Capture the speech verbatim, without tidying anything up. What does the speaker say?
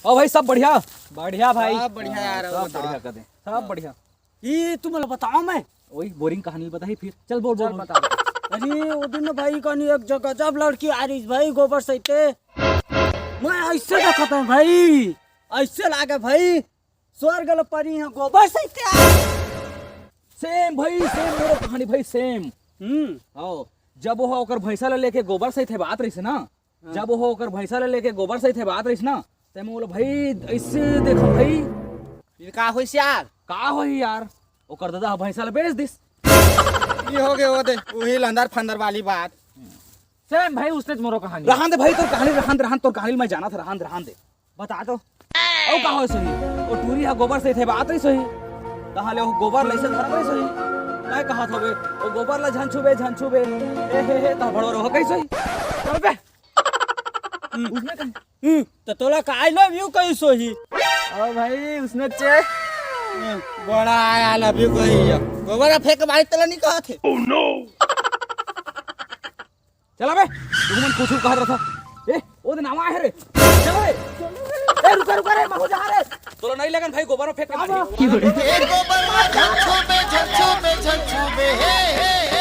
और भाई, सब बढ़िया? बढ़िया भाई। सब बढ़िया यार, सब बताओ। बढ़िया कर दे। सब बढ़िया। ये तुम लोग बताओ मैं। वही बोरिंग कहानी बताई फिर। चल बोल, बोल, चल बोल। बता। अरे, वो दिन ना भाई कनी एक जगह जब लड़की आ रही भाई गोबर सहिते, मैं ऐसे देखत हूँ भाई, ऐसे लागे भाई स्वर्ग ल परी है गोबर सहिते। सेम भाई, सेम मोरो कहानी भाई, सेम। हम्म। आओ, जब वो ओकर भैंसा ल लेके गोबर सहित हेबात रहिस ना, हाँ। जब वो ओकर भैंसा ल लेके गोबर सहित हेबात रहिस ना, ते मैं बोला, "भाई, ऐसे देखो भाई।" फिर का होइस यार? का होही यार? ओकर दादा ह भैंसा ल बेच दिस। ये हो गए वो दे, वही लंदर फंदर वाली बात। सेम भाई, उसने मोरो कहानी। रहन दे भाई, तोर कहानी रहन दे, रहन, तोर कहानी मैं जाना था, रहन दे, रहन दे। बता तो। ओ का होइस होही? वो टूरी ह गोबर सहित हेबात रहिस होही। तहां ले वो गोबर लइसे धरत रहिस होही। काय कहत हवे? वो गोबर ला झन छूबे, झन छूबे। ए हे हे, तहां भड़ो रहो कहिस होही। चल बे। हम्म। उसने कहा। हम्म, तो तोला का I love you कहिस होही? ओ भाई, उसने चे। हम्म, बड़ा I love you कही है। गोबर फेंक मारी तोला नहीं कहत हे। चला बे, तू मन कुछ कहत रहा था। ए, वो दिन आवा है रे। चल बे। ए, रुका, रुका रे, महू जा रे। तोला नहीं लगन भाई, गोबर में फेंक के मारी। ए गोबर ला झन छूबे, झन छूबे, झन छूबे, हे, हे, हे।